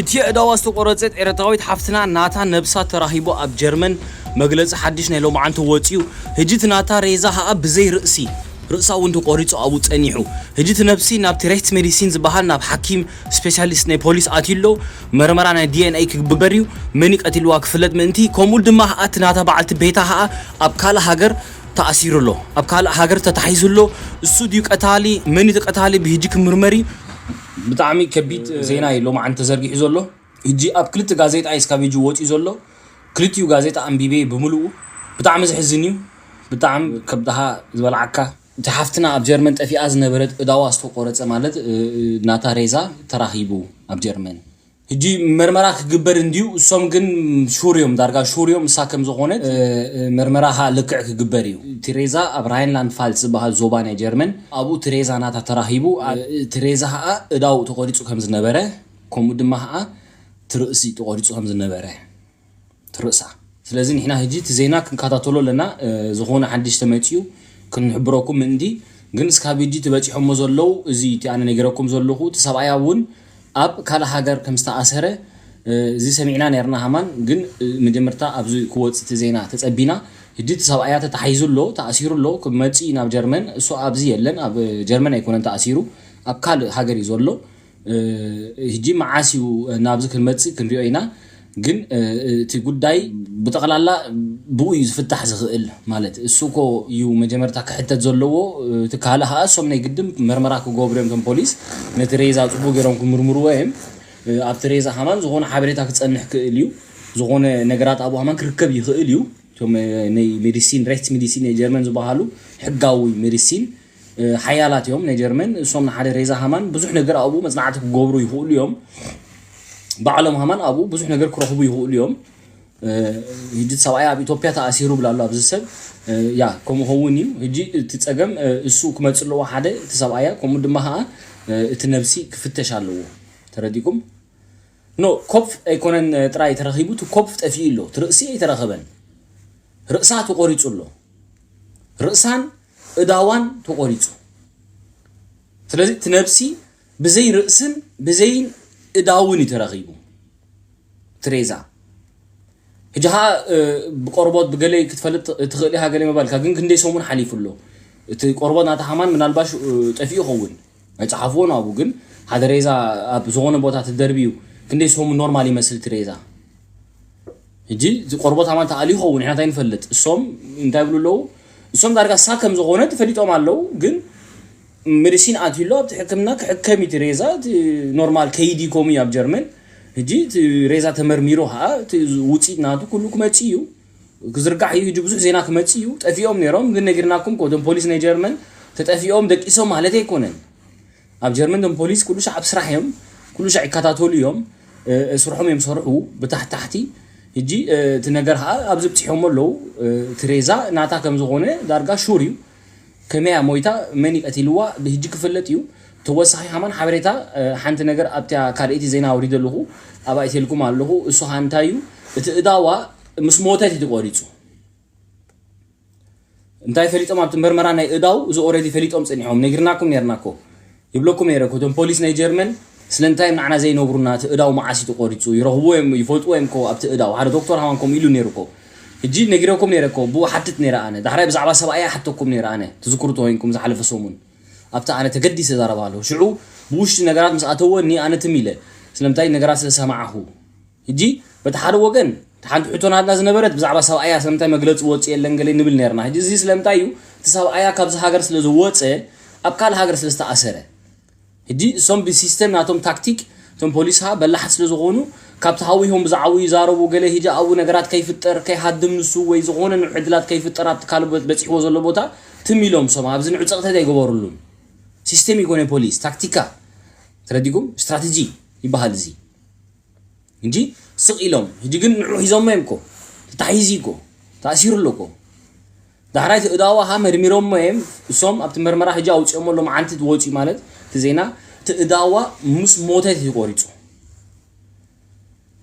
እቲ ኣእዳዋ ዝተቖረጸት ኤርትራዊት ሓፍትና ናታ ነብሳ ተራኺቡ ኣብ ጀርመን መግለጺ ሓድሽ ናይ ሎማዓንቲ ወጺኡ። ሕጂ እቲ ናታ ሬዛ ኸኣ ብዘይ ርእሲ፣ ርእሳ እውን ተቖሪጹ ኣብኡ ጸኒሑ። ሕጂ እቲ ነብሲ ናብቲ ሬክት ሜዲሲን ዝበሃል ናብ ሓኪም ስፔሻሊስት ናይ ፖሊስ ኣትዩ ኣሎ። መርመራ ናይ ዲ ኤን ኤ ክግበር እዩ። መን እዩ ቀቲልዋ ክፍለጥ ምእንቲ፣ ከምኡ ድማ ኸኣ እቲ ናታ በዓልቲ ቤታ ኸኣ ኣብ ካልእ ሃገር ተኣሲሩ ኣሎ። ኣብ ካልእ ሃገር ተታሒዙ ኣሎ። እሱ ድዩ ቀታሊ፣ መን እዩ እቲ ቀታሊ ብሕጂ ክምርመር እዩ። ብጣዕሚ ከቢድ ዜና እዩ ሎማዓንቲ ተዘርጊሑ ዘሎ። ሕጂ ኣብ ክልተ ጋዜጣ እዩ እስካብ ሕጂ ወፂኡ ዘሎ። ክልቲኡ ጋዜጣ ኣንቢበ ብምልኡ። ብጣዕሚ ዘሕዝን እዩ። ብጣዕሚ ከብድኻ ዝበልዓካ። እቲ ሓፍትና ኣብ ጀርመን ጠፊኣ ዝነበረት እዳዋ ዝተቆረፀ ማለት፣ እ፣ እ፣ ናታ ሬዛ ተራኺቡ ኣብ ጀርመን። ሕጂ መርመራ ክግበር እንድዩ፣ እሶም ግን ሹር እዮም፣ ዳርጋ ሹር እዮም እሳ ከም ዝኾነት። እ፣ እ፣ መርመራ ኸኣ ልክዕ ክግበር እዩ። እቲ ሬዛ ኣብ ራይንላንድ ፋልስ ዝበሃል ዞባ ናይ ጀርመን፣ ኣብኡ እቲ ሬዛ ናታ ተራኺቡ፣ እ፣ እቲ ሬዛ ኸኣ እዳው ተቆሪጹ ከም ዝነበረ፣ ከምኡ ድማ ኸኣ እቲ ርእሲ ተቆሪጹ ከም ዝነበረ ትርእሳ። ስለዚ ንሕና ሕጂ እቲ ዜና ክንከታተሎ ኣለና። እ፣ ዝኾነ ሓድሽ ተመጺኡ ክንሕብረኩም ምእንቲ፣ ግን እስካብ ሕጂ እቲ በጺሖሞ ዘለዉ፣ እዚ እቲ ኣነ ነጊረኩም ዘለኹ፣ እቲ ሰብኣያ እውን ኣብ ካልእ ሃገር ከም ዝተኣሰረ፣ እ፣ እዚ ሰሚዕና ነርና ሃማን፣ ግን፣ እ፣ መጀመርታ ኣብዚ ክወጽእ እቲ ዜና ተጸቢና። ሕጂ እቲ ሰብኣያ ተታሒዙ ኣሎ፣ ተኣሲሩ ኣሎ፣ ክመጽእ እዩ ናብ ጀርመን። እሱ ኣብዚ የለን፣ ኣብ ጀርመን ኣይኮነን ተኣሲሩ፣ ኣብ ካልእ ሃገር እዩ ዘሎ። እ፣ ሕጂ መዓስ እዩ ናብዚ ክንመጽእ ክንሪኦ ኢና። ግን፣ እ፣ እቲ ጉዳይ ብጠቕላላ ብኡ እዩ ዝፍታሕ ዝኽእል። ማለት እሱ እኮ እዩ መጀመርታ ክሕተት ዘለዎ። እቲ ካልእ ኸኣ እሶም ናይ ግድን መርመራ ክገብሩ እዮም። እቶም ፖሊስ ነቲ ሬዛ ጽቡቕ ገይሮም ክምርምርዎ እዮም። እ፣ ኣብቲ ሬዛ ሃማን ዝኾነ ሓበሬታ ክጸንሕ ክእል እዩ። ዝኾነ ነገራት ኣብኡ ሃማን ክርከብ ይኽእል እዩ። እቶም፣ እ፣ ናይ ሜዲሲን፣ ሬክት ሜዲሲን ናይ ጀርመን ዝበሃሉ ሕጋዊ ሜዲሲን፣ እ፣ ሓያላት እዮም ናይ ጀርመን። እሶም ንሓደ ሬዛ ሃማን ብዙሕ ነገር ኣብኡ መጽናዕቲ ክገብሩ ይኽእሉ እዮም። ባዕሎም ሃማን ኣብኡ ብዙሕ ነገር ክረኽቡ ይኽእሉ እዮም። እ፣ ሕጂ እቲ ሰብኣይ ኣብ ኢትዮጵያ ተኣሲሩ ብላ ኣሎ ኣብዚ ሰብ። እ፣ ያ፣ ከምኡ ኸውን እዩ። ሕጂ እቲ ጸገም፣ እ፣ እሱ ክመጽእ ኣለዎ ሓደ፣ እቲ ሰብኣያ፣ ከምኡ ድማ ኸኣ፣ እ፣ እቲ ነብሲ ክፍተሽ ኣለዎ። ተረዲኩም? ኖ፣ ኮፕፍ ኣይኮነን፣ እ፣ ጥራይ ተረኺቡ፣ እቲ ኮፕፍ ጠፊኡ ኣሎ። እቲ ርእሲ ኣይተረኸበን። ርእሳ ተቖሪጹ ኣሎ። ርእሳን እዳዋን ተቖሪጹ። ስለዚ እቲ ነብሲ ብዘይ ርእስን ብዘይ እዳውን እዩ ተረኺቡ። እቲ ሬዛ። ሕጂ ኸኣ፣ እ፣ ብቆርቦት ብገለ ክትፈልጥ ትኽእል ኢኻ ገለ ምባልካ፣ ግን ክንደይ ሰሙን ሓሊፉ ኣሎ። እቲ ቆርቦት ናታ ሃማን ምናልባሽ፣ እ፣ ጠፊኡ ይኸውን። ኣይጸሓፍዎን ኣብኡ፣ ግን ሓደ ሬዛ ኣብ ዝኾነ ቦታ ተደርብዩ ክንደይ ሰሙን ኖርማል ይመስል እቲ ሬዛ። ሕጂ እቲ ቆርቦት ሃማን ተኣልዩ ይኸውን፣ ንሕና እንታይ ንፈልጥ? እሶም እንታይ ይብሉ ኣለዉ? እሶም ዳርጋ እሳ ከም ዝኾነ ተፈሊጦም ኣለዉ፣ ግን ሜዲሲን ኣትዩ ኣሎ፣ ኣብቲ ሕክምና ክሕከም እዩ እቲ ሬዛ። እቲ ኖርማል ከይዲ ከምኡ እዩ ኣብ ጀርመን። ሕጂ እቲ ሬዛ ተመርሚሩ ኸኣ እቲ ውፅኢት ናቱ ኩሉ ክመጽእ እዩ፣ ክዝርጋሕ እዩ። ሕጂ ብዙሕ ዜና ክመጽእ እዩ። ጠፊኦም ነይሮም፣ ግን ነጊርናኩም እኮ፣ እቶም ፖሊስ ናይ ጀርመን ተጠፊኦም ደቂሶም ማለት ኣይኮነን። ኣብ ጀርመን እቶም ፖሊስ ኩሉ ሻዕ ኣብ ስራሕ እዮም፣ ኩሉ ሻዕ ይከታተሉ እዮም። እ፣ ስርሖም እዮም ሰርሑ ብታሕቲ ታሕቲ። ሕጂ፣ እ፣ እቲ ነገር ኸኣ ኣብዚ ብፂሖም ኣለዉ። እ፣ እቲ ሬዛ ናታ ከም ዝኾነ ዳርጋ ሹር እዩ። ከመይ እያ ሞይታ፣ መን እዩ ቀቲልዋ፣ ብሕጂ ክፍለጥ እዩ። ተወሳኺ ከማን ሓበሬታ፣ እ፣ ሓንቲ ነገር ኣብታ ካልኣይቲ ዜና ኣውሪደ ኣለኹ፣ ኣብኣ ኣእትየልኩም ኣለኹ። እሱ ኸኣ እንታይ እዩ፣ እቲ እዳዋ ምስ ሞተት እዩ ተቖሪጹ። እንታይ ፈሊጦም ኣብቲ መርመራ ናይ እዳው፣ እዚ ኦረዲ ፈሊጦም ጸኒሖም፣ ነጊርናኩም ነርና እኮ። ይብለኩም ነይረ እኮ፣ እቶም ፖሊስ ናይ ጀርመን ስለምንታይ እዮም ንዓና ዘይነግሩና፣ እቲ እዳው መዓስ እዩ ተቖሪጹ፣ ይረኽብዎ እዮም፣ ይፈልጥዎ እዮም እኮ ኣብቲ እዳው። ሓደ ዶክተር ሃዋን ከምኡ ኢሉ ነይሩ እኮ። ሕጂ ነጊረኩም ነይረ እኮ፣ ብኡ ሓትት ነይረ ኣነ። ዳሕራይ ብዛዕባ ሰብኣያ ሓተኩም ነይረ ኣነ፣ ትዝክሩ ተኾይንኩም ዝሓለፈ ሰሙን። ኣብቲ ኣነ ተገዲሰ ዛረባ ኣለኹ። ሽዑ ብውሽጢ ነገራት ምስ ኣተወኒ ኣነ ትም ኢለ፣ ስለምንታይ ነገራት ስለ ሰማዕኹ። ሕጂ በቲ ሓደ ወገን፣ እቲ ሓንቲ ሕቶ ናትና ዝነበረት ብዛዕባ ሰብኣያ ስለምንታይ መግለጺ ወጽእ የለን ገለ ንብል ነርና። ሕጂ እዚ ስለምንታይ እዩ፣ እቲ ሰብኣያ ካብዚ ሃገር ስለ ዝወጸ፣ ኣብ ካልእ ሃገር ስለ ዝተኣሰረ። ሕጂ እሶም ብሲስተም ናቶም ታክቲክ፣ እቶም ፖሊስ ኸኣ በላሓት ስለ ዝኾኑ፣ ካብቲ ሃዊሆም ብዛዕባኡ ይዛረቡ፣ ገለ ሕጂ ኣብኡ ነገራት ከይፍጠር፣ ከይሃድም ንሱ ወይ ዝኾነ ንዑ ዕድላት ከይፍጠር ኣብቲ ካልእ በ-፣ በጺሕዎ ዘሎ ቦታ ትም ኢሎም እሶም፣ ኣብዚ ንዑ ጸቕጠት ኣይገበሩሉን። ሲስተም ይኮነ ፖሊስ፣ ታክቲካ፣ ተረዲኩም? ስትራተጂ ይበሃል እዚ። እንጂ ስቕ ኢሎም። ሕጂ ግን ንዑ ሒዞሞ እዮም እኮ። ተታሒዙ እኮ። ተኣሲሩ ኣሎ እኮ። ዳሕራይ እቲ እዳዋ ኸኣ መርሚሮሞ እዮም። እሶም ኣብቲ መርመራ ሕጂ ኣውጺኦሞ ኣሎ፣ መዓልቲ ወጺኡ ማለት እቲ ዜና፣ እቲ እዳዋ ምስ ሞተት እዩ ቆሪጹ።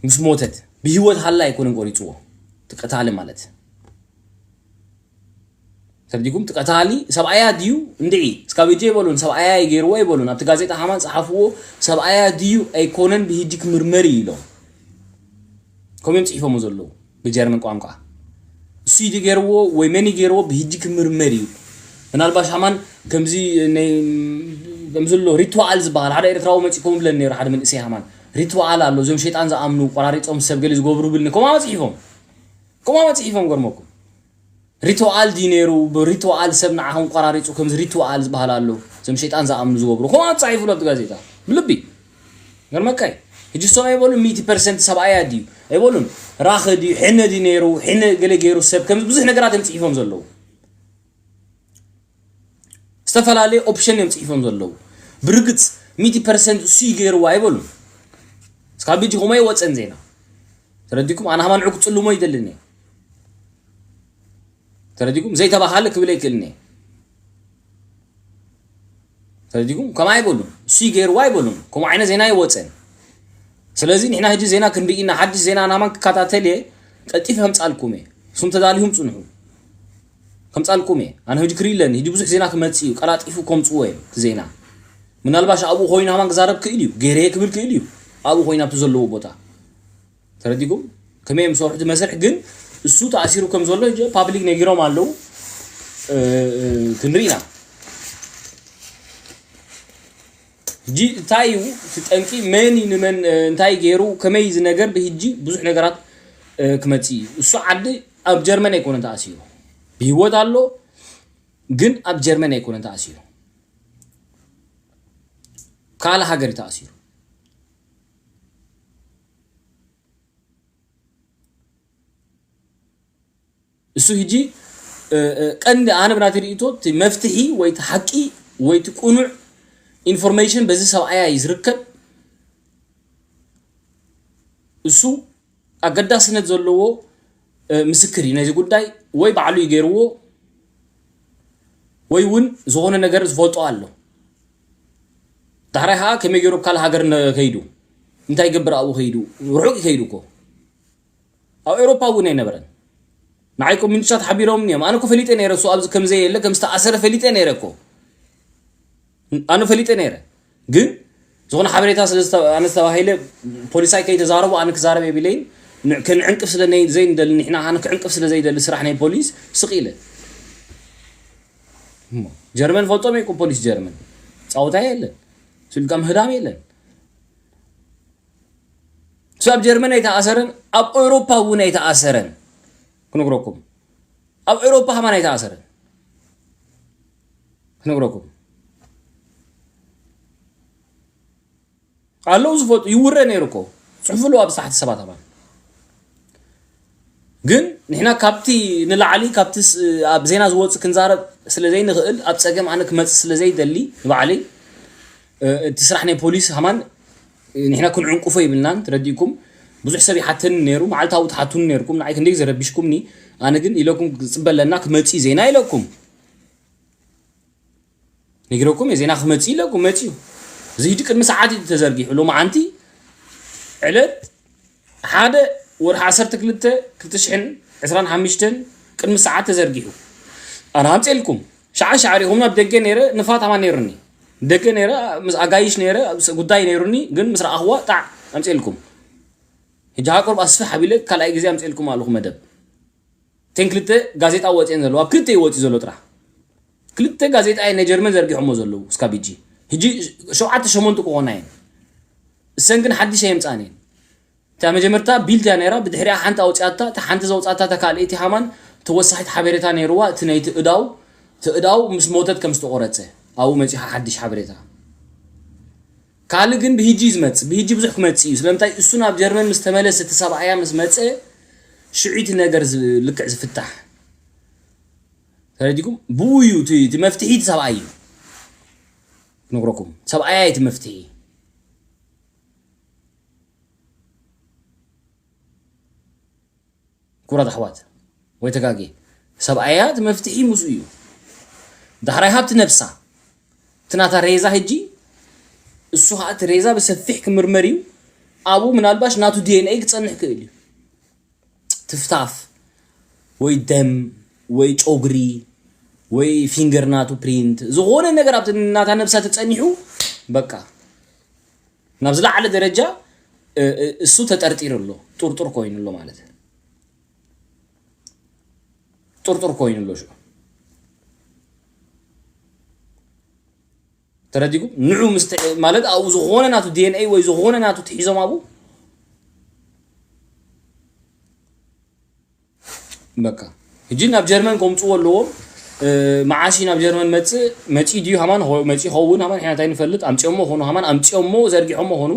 ምስ ሞተት። ብህይወት ሃላ ኣይኮነን ቆሪጽዎ። እቲ ቀታሊ ማለት። ተረዲኩም? እቲ ቀታሊ ሰብኣያ ድዩ እንድዒ? እስካብ ሕጂ ኣይበሉን፣ ሰብኣያ ይገይርዎ ኣይበሉን። ኣብቲ ጋዜጣ ሃማን ጸሓፍዎ፣ ሰብኣያ ድዩ ኣይኮነን ብሕጂ ክምርመር እዩ ኢሎም። ከምኡ እዮም ጽሒፎምዎ ዘለዉ ብጀርመን ቋንቋ። እሱ እዩ ገይርዎ ወይ መን እዩ ገይርዎ ብሕጂ ክምርመር እዩ። ምናልባሽ ሃማን ከምዚ ናይ፣ ከምዚ ኣሎ ሪትዋል ዝበሃል ሓደ ኤርትራዊ መጺእ ከምኡ ብለን ነይሩ ሓደ መንእሰይ ሃማን። ሪትዋል ኣሎ፣ እዞም ሸይጣን ዝኣምኑ ቆራሪጾም ሰብ ገለ ዝገብሩ ብልኒ። ከምኡ ኣጽሒፎም። ከምኡ ኣጽሒፎም ገርመኩም። ሪትዋል ድዩ ነይሩ? ብሪትዋል ሰብ ንዓኹም ቆራሪጹ ከምዚ ሪትዋል ዝበሃል ኣሎ። እዞም ሸይጣን ዝኣምኑ ዝገብሩ። ከምኡ ኣጻሒፉ ኣሎ ኣብቲ ጋዜጣ። ብልቢ። ገርመካይ። ሕጂ እሶም ኣይበሉን ሚእቲ ፐርሰንት ሰብኣያ ድዩ? ኣይበሉን። ራኸ ድዩ? ሕነ ድዩ ነይሩ? ሕነ ገለ ገይሩ ሰብ ከምዚ ብዙሕ ነገራት እዮም ጽሒፎም ዘለዉ። ዝተፈላለየ ኦፕሽን እዮም ጽሒፎም ዘለዉ። ብርግጽ ሚእቲ ፐርሰንት እሱ እዩ ገይርዋ ኣይበሉን። እስካብ ሕጂ ከምኡ ኣይወጸን ዜና። ተረዲኩም? ኣነ ሃማን ዕጉ ጽልሞ ይደልን እየ። ተረዲኩም? ዘይተባሃለ ክብል ኣይክእልን እየ። ተረዲኩም? ከምኡ ኣይበሉን። እሱ ገይርዋ ኣይበሉን። ከምኡ ዓይነት ዜና ኣይወጸን። ስለዚ ንሕና ሕጂ ዜና ክንርኢ ኢና፣ ሓድሽ ዜና ናማን ክከታተል እየ፣ ቀልጢፈ ከምጻልኩም እየ። እሱም ተዳሊኹም ጽንሑ። ከምጻልኩም እየ። ኣነ ሕጂ ክርኢ ኣለኒ። ሕጂ ብዙሕ ዜና ክመጽእ እዩ። ቀላጢፉ ከምጽዎ እዮም እቲ ዜና። ምናልባሽ ኣብኡ ኮይኑ ናማን ክዛረብ ክእል እዩ። ገይረ እየ ክብል ክእል እዩ። ኣብኡ ኮይኑ ኣብቲ ዘለዎ ቦታ። ተረዲኩም? ከመይ እዮም ዝሰርሑ እቲ መስርሕ ግን እሱ ተኣሲሩ ከም ዘሎ ሕጂ ፓብሊክ ነጊሮም ኣለዉ። እ፣ እ፣ ክንርኢ ኢና። ሕጂ እንታይ እዩ እቲ ጠንቂ? መን እዩ ንመን፣ እ፣ እንታይ ገይሩ? ከመይ እዚ ነገር ብሕጂ ብዙሕ ነገራት፣ እ፣ ክመጽእ እዩ። እሱ ዓዲ ኣብ ጀርመን ኣይኮነን ተኣሲሩ። ብህይወት ኣሎ፣ ግን ኣብ ጀርመን ኣይኮነን ተኣሲሩ። ካልእ ሃገር እዩ ተኣሲሩ። እሱ ሕጂ፣ እ፣ እ፣ ቀንዲ ኣነ ብናተይ ርእይቶ እቲ መፍትሒ ወይ እቲ ሓቂ ወይ እቲ ቅኑዕ ኢንፎርሜሽን በዚ ሰብኣያ እዩ ዝርከብ። እሱ ኣገዳስነት ዘለዎ፣ እ፣ ምስክር እዩ ነዚ ጉዳይ። ወይ ባዕሉ እዩ ገይርዎ ወይ እውን ዝኾነ ነገር ዝፈልጦ ኣሎ። ዳሕራይ ከዓ ከመይ ገይሩ ኣብ ካልእ ሃገር ነ-፣ ከይዱ? እንታይ ይገብር ኣብኡ ከይዱ? ርሑቕ እዩ ከይዱ እኮ። ኣብ ኤውሮፓ እውን ኣይነበረን። ንዓይ ኮሚኒስታት ሓቢሮምኒ እዮም። ኣነ እኮ ፈሊጠ ነይረ፣ እሱ ኣብዚ ከም ዘየለ፣ ከም ዝተኣሰረ ፈሊጠ ነይረ እኮ። ኣነ ፈሊጠ ነይረ። ግን ዝኾነ ሓበሬታ ስለ ዝተ-፣ ኣነ ዝተባሂለ ፖሊሳይ ከይተዛረቡ ኣነ ክዛረብ የብለይን። ን-፣ ክንዕንቅፍ ስለ ነይ-፣ ዘይንደሊ ንሕና፣ ኣነ ክዕንቅፍ ስለ ዘይደሊ ስራሕ ናይ ፖሊስ ስቕ ኢለ። እሞ ጀርመን ፈልጦም እኮ ፖሊስ ጀርመን። ጻወታ የለን። ስልካ ምህዳም የለን። እሱ ኣብ ጀርመን ኣይተኣሰረን፣ ኣብ ኤውሮፓ እውን ኣይተኣሰረን። ክነግረኩም። ኣብ ኤውሮፓ ከማን ኣይተኣሰረን። ክነግረኩም። ኣለዉ ዝፈልጡ፣ ይውረ ነይሩ እኮ። ጽሑፍ ኣለዉ ኣብ ሳሕቲ ሰባት ኣባል። ግን ንሕና ካብቲ ንላዕሊ፣ ካብቲ ስ-፣ ኣብ ዜና ዝወጽእ ክንዛረብ ስለ ዘይንኽእል፣ ኣብ ጸገም ኣነ ክመጽእ ስለ ዘይደሊ፣ ንባዕለይ፣ እ፣ እቲ ስራሕ ናይ ፖሊስ ሃማን፣ እ፣ ንሕና ክንዕንቅፎ ይብልናን፣ ተረዲእኩም? ብዙሕ ሰብ ይሓተኒ ነይሩ፣ መዓልታዊ ትሓቱኒ ነይርኩም፣ ንዓይ ክንደይ ዘረቢሽኩምኒ፣ ኣነ ግን ኢለኩም ክጽበ ኣለና፣ ክመጽእ ዜና ኢለኩም። ነጊረኩም እየ፣ ዜና ክመጽእ ኢለኩም መጽዩ። እዚ ሕጂ ቅድሚ ሰዓት እዩ ተዘርጊሑ። ሎማዓንቲ ዕለት ሓደ ወርሒ ዓሰርተ ክልተ ክልተ ሽሕን ዕስራን ሓሙሽተን ቅድሚ ሰዓት ተዘርጊሑ። ኣነ ኣምጽኤልኩም። ሸዓ ሻዕሪኹም ኣብ ደገ ነይረ፣ ንፋት ኣማ ነይሩኒ። ደገ ነይረ፣ ምስ ኣጋይሽ ነይረ፣ ኣብ ስ-፣ ጉዳይ ነይሩኒ፣ ግን ምስ ረኣኽዋ ጣዕ ኣምጽኤልኩም። ሕጂ ሃቆብ ኣስፍሕ ኣቢለ ካልኣይ ግዜ ኣምጽኤልኩም ኣለኹ መደብ። እተን ክልተ ጋዜጣ ወፅየን ዘለዋ፣ ኣብ ክልተ እዩ ወፂኡ ዘሎ ጥራሕ። ክልተ ጋዜጣ እየን ናይ ጀርመን ዘርጊሖሞ ዘለዉ እስካብ ሕጂ። ሕጂ ሸውዓተ ሸሞንተ ክኾና እየን። እሰን ግን ሓድሽ ኣየምፅኣን እየን። እታ መጀመርታ ቢልድ እያ ነይራ፣ ብድሕሪኣ ሓንቲ ኣውፅኣታ፣ እታ ሓንቲ ዘውፅኣታ እታ ካልኣይቲ ሃማን ተወሳኺት ሓበሬታ ነይርዋ፣ እቲ ናይቲ እዳው፣ እቲ እዳው ምስ ሞተት ከም ዝተቆረፀ ኣብኡ መፂኻ ሓድሽ ሓበሬታ። ካልእ ግን ብሂጂ እዩ ዝመጽእ፣ ብሂጂ ብዙሕ ክመጽእ እዩ። ስለምንታይ እሱ ናብ ጀርመን ምስ ተመለሰ፣ እቲ ሰብኣያ ምስ መጸ፣ ሽዑ እቲ ነገር ዝ-፣ ልክዕ ዝፍታሕ። ተረዲኩም? ብኡ እዩ እቲ፣ እቲ መፍትሒ እቲ ሰብኣይ እዩ። ክነግረኩም፣ ሰብኣያ እዩ እቲ መፍትሒ። ክቡራት ኣሕዋት፣ ወይ ተጋጌ፣ ሰብኣያ እቲ መፍትሒ ምስኡ እዩ። ዳሕራይ ሃብቲ ነብሳ፣ እቲ ናታ ሬዛ ሕጂ፣ እሱ ኸዓ እቲ ሬዛ ብሰፊሕ ክምርመር እዩ። ኣብኡ ምናልባሽ ናቱ ዲ ኤን ኤ ክጸንሕ ክእል እዩ። ትፍታፍ፣ ወይ ደም፣ ወይ ጨጉሪ፣ ወይ finger ናቱ print ዝኾነ ነገር ኣብቲ ናታ ነብሳ ተጸኒሑ በቃ ናብ ዝለዓለ ደረጃ እሱ ተጠርጢሩ ኣሎ፣ ጥርጡር ኮይኑ ኣሎ ማለት ጥርጡር ኮይኑ ኣሎ ሽዑ ተረዲጉ ንዑ ማለት ኣብኡ ዝኾነ ናቱ DNA ወይ ዝኾነ ናቱ ትሒዞም ኣብኡ በቃ ሕጂ ናብ ጀርመን ከምፅዎ ኣለዎም። መዓሽ ናብ ጀርመን መፅእ መፂ ድዩ ሃማን መፂ ኸውን ሃማን ሕና እንታይ ንፈልጥ ኣምፅኦሞ ኾኑ ሃማን ኣምፅኦሞ ዘርጊሖሞ ኾኑ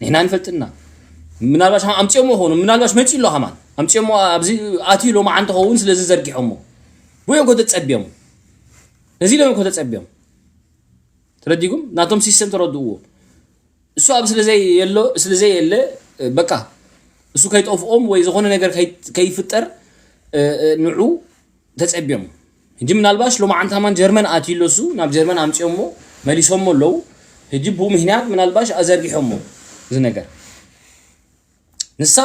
ንሕና ንፈልጥና ምናልባሽ ኣምፅኦሞ ኾኑ ምናልባሽ መፂ ኣሎ ሃማን ኣምፅኦሞ ኣብዚ ኣትዩ ሎማ ዓንተ ኸውን ስለዚ ዘርጊሖሞ ወይ ኮ ተፀቢዮም ነዚ ሎም ኮ ተፀቢዮም ተረዲጉም ናቶም ሲስተም ተረድእዎ እሱ ኣብ ስለዘይ የሎ ስለዘይ የለ በቃ እሱ ከይጠፍኦም ወይ ዝኾነ ነገር ከይፍጠር ንዑ ተጸቢዮም ሕጂ ምናልባሽ ሎማዓንቲ ሃማን ጀርመን ኣትዩ ኣሎ እሱ ናብ ጀርመን ኣምጺኦሞ መሊሶሞ ኣለዉ ሕጂ ብኡ ምክንያት ምናልባሽ ኣዘርጊሖሞ እዚ ነገር ንሳ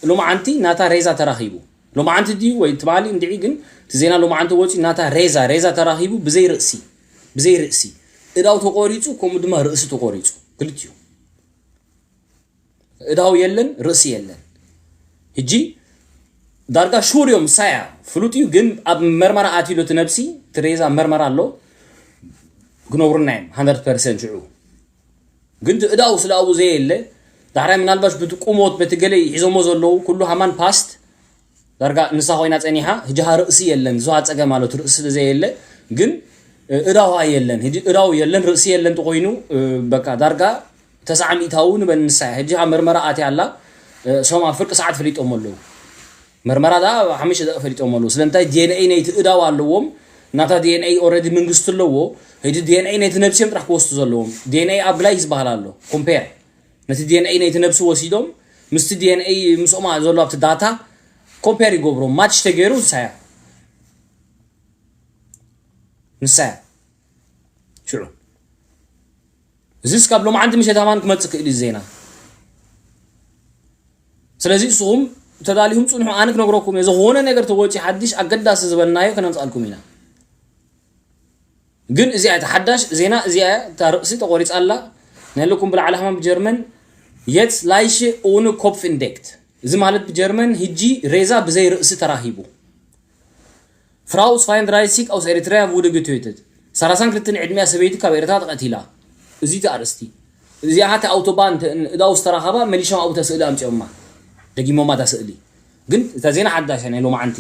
ሎማዓንቲ ናታ ሬዛ ተራኺቡ ሎማዓንቲ ድዩ ወይ ትማሊ እንድዒ ግን እቲ ዜና ሎማዓንቲ ወፂኡ ናታ ሬዛ ሬዛ ተራኺቡ ብዘይ ርእሲ ብዘይ ርእሲ እዳው ተቆሪፁ ከምኡ ድማ ርእሲ ተቆሪፁ ክልቲኡ እዳው የለን ርእሲ የለን ሕጂ ዳርጋ ሹር እዮም ሳያ ፍሉጥ እዩ ግን ኣብ መርመራ ኣትዩ እቲ ነብሲ እቲ ሬዛ መርመራ ኣሎ ክነግሩና እዮም 100 ፐርሰንት ሽዑ ግን እቲ እዳው ስለ ኣብኡ ዘየለ ዳሕራይ ምናልባሽ በቲ ቁሞት በቲ ገለ ሒዞሞ ዘለዉ ኩሉ ሃማን ፓስት ዳርጋ ንሳ ኮይና ፀኒሓ ህጂ ሃ ርእሲ የለን ዝዋ ፀገም ኣሎ እቲ ርእሲ ስለ ዘየለ ግን እዳዋ የለን ህጂ እዳው የለን ርእሲ የለን ተኮይኑ በቃ ዳርጋ ተስዓ ሚእታዊ ንበል ንሳ እያ ህጂ ሃ መርመራ ኣትያ ኣላ ሶም ኣብ ፍርቂ ሰዓት ፈሊጦም ኣለዉ መርመራ ዳ ኣብ ሓሙሽተ ደቂ ፈሊጦም ኣለዉ ስለምንታይ DNA ነይቲ እዳው ኣለዎም ናታ DNA already መንግስቲ ኣለዎ ህጂ DNA ነቲ ነብሲኦም ጥራሕ ክወስዱ ዘለዎም DNA ኣብ ግላይ ዝበሃል ኣሎ ኮምፔር ነቲ DNA ነይቲ ነብሲ ወሲዶም ምስቲ DNA ምስኦም ዘሎ ኣብቲ ዳታ ኮምፔር ይገብሮ ማች ተገይሩ ንሳያ ንሳያ ሽዑ እዚ እስካብ ሎማዓንቲ ምሸት ኣማን ክመፅእ ክእል እዩ ዜና ስለዚ ንስኹም ተዳሊኹም ፅንሑ ኣነ ክነግረኩም እየ ዝኾነ ነገር ተወፂ ሓድሽ ኣገዳሲ ዝበልናዮ ከነምፃልኩም ኢና ግን እዚኣ እታ ሓዳሽ ዜና እዚኣ እታ ርእሲ ተቆሪፃ ኣላ ናይ ለኩም ብልዓል ሃማም ብጀርመን የት ላይሽ ኡኑ ኮፕፍ ኢንደክት እዚ ማለት ብጀርመን ህጂ ሬዛ ብዘይ ርእሲ ተራሂቡ Frau zweiunddreißig aus Eritrea wurde getötet. ሰላሳን ክልተን ዕድሚያ ሰበይቲ ካብ ኤርትራ ተቐቲላ። እዚ እቲ ኣርእስቲ። እዚኣ እቲ ኣውቶባን እዳው ዝተራኸባ መሊሾም ኣብኡ ተስእሊ ኣምፂኦማ። ደጊሞማ እታ ስእሊ። ግን እታ ዜና ሓዳሽ ናይ ሎማዓንቲ።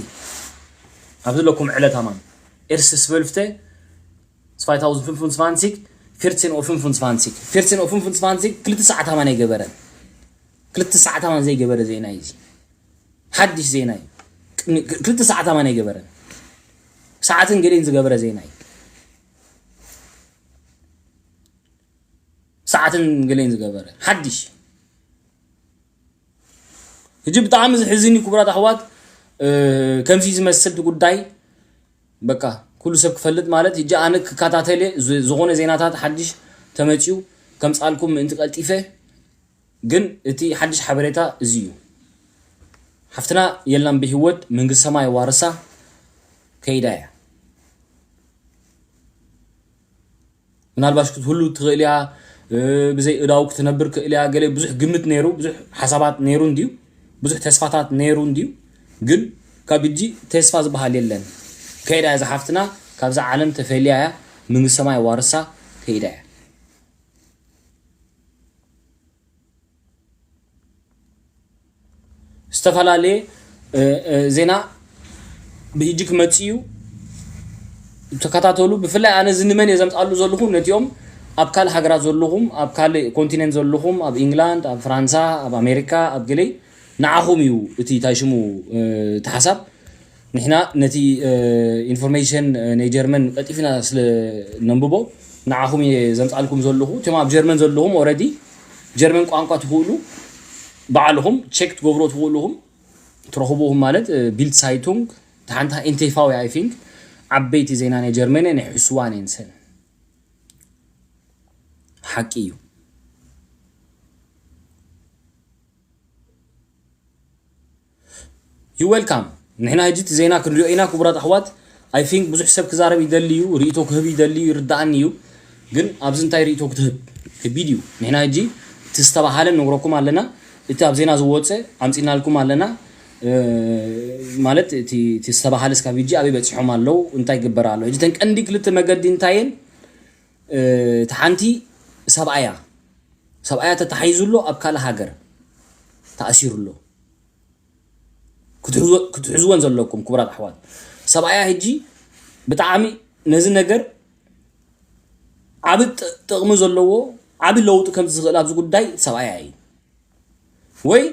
ኣብዚ ለኩም ዕለት ኣማን። Erste zwölfte zweitausendfünfundzwanzig, vierzehn Uhr fünfundzwanzig. Vierzehn Uhr fünfundzwanzig, ክልተ ሰዓት ኣማን ኣይገበረን። ክልተ ሰዓት ኣማን ዘይገበረ ዜና እዩ እዚ። ሓድሽ ዜና እዩ። ክልተ ሰዓት ኣማን ኣይገበረን። ሰዓትን ገሌን ዝገበረ ዜና እዩ። ሰዓትን ገሌን ዝገበረ ሓድሽ ሕጂ ብጣዕሚ ዝሕዝን እዩ ክቡራት ኣሕዋት ከምዚ ዝመስል እቲ ጉዳይ በቃ ኩሉ ሰብ ክፈልጥ ማለት ሕጂ ኣነ ክከታተል ዝኾነ ዜናታት ሓድሽ ተመፅዩ ከምፃልኩም ምእንቲ ቀልጢፈ ግን እቲ ሓድሽ ሓበሬታ እዚ እዩ ሓፍትና የላም ብህይወት መንግስቲ ሰማይ ዋርሳ ከይዳ እያ ምናልባሽ ክትህሉ ትኽእል እያ ብዘይ እዳው ክትነብር ክእል እያ ገለ ብዙሕ ግምት ነይሩ ብዙሕ ሓሳባት ነይሩ እንድዩ ብዙሕ ተስፋታት ነይሩ እንድዩ ግን ካብ እጂ ተስፋ ዝበሃል የለን ከይዳ እያ ዝሓፍትና ካብዛ ዓለም ተፈልያ እያ መንግስቲ ሰማይ ዋርሳ ከይዳ እያ ዝተፈላለየ ዜና ብህጂ ክመፅእ እዩ ተከታተሉ ብፍላይ ኣነ እዚ ንመን እየ ዘምፃሉ ዘለኹ ነቲኦም ኣብ ካልእ ሃገራት ዘለኹም ኣብ ካልእ ኮንቲነንት ዘለኹም ኣብ ኢንግላንድ ኣብ ፍራንሳ ኣብ ኣሜሪካ ኣብ ገለይ ንዓኹም እዩ እቲ እንታይ ሽሙ እቲ ሓሳብ ንሕና ነቲ ኢንፎርሜሽን ናይ ጀርመን ቀልጢፍና ስለ ነንብቦ ንዓኹም እየ ዘምፃልኩም ዘለኹ እቶም ኣብ ጀርመን ዘለኹም ኦረዲ ጀርመን ቋንቋ ትኽእሉ ባዕልኹም ቸክ ትገብሮ ትኽእሉ ኢኹም ትረኽቡ ኢኹም ማለት ቢልድ ሳይቱንግ እታ ሓንቲ ኤንቴፋዊ ኣይ ቲንክ ዓበይቲ ዜና ናይ ጀርመን ናይ ሕስዋን የንሰን ሓቂ እዩ ዩ ዌልካም ንሕና ሕጂ እቲ ዜና ክንሪኦ ኢና ክቡራት ኣሕዋት I think ብዙሕ ሰብ ክዛረብ ይደሊ እዩ፣ ርእይቶ ክህብ ይደሊ እዩ፣ ይርዳኣኒ እዩ። ግን ኣብዚ እንታይ ርእይቶ ክትህብ? ከቢድ እዩ። ንሕና ሕጂ እቲ ዝተባሃለ ንነግረኩም ኣለና። እቲ ኣብ ዜና ዝወፀ ኣምፂናልኩም ኣለና። ማለት እቲ ዝተባሃለ እስካብ ሕጂ ኣበይ በፂሖም ኣለዉ፣ እንታይ ይግበር ኣሎ? ሕጂ ተን ቀንዲ ክልተ መገዲ እንታይ እየን? እቲ ሓንቲ ሰብኣያ ሰብኣያ ተታሒዙ ኣሎ፣ ኣብ ካልእ ሃገር ተኣሲሩ ኣሎ። ክትሕዝወን ዘለኩም ክቡራት ኣሕዋት፣ ሰብኣያ ሕጂ ብጣዕሚ ነዚ ነገር ዓብ ጥቕሚ ዘለዎ፣ ዓብ ለውጢ ከምዚ ዝኽእል ኣብዚ ጉዳይ ሰብኣያ እዩ። ወይ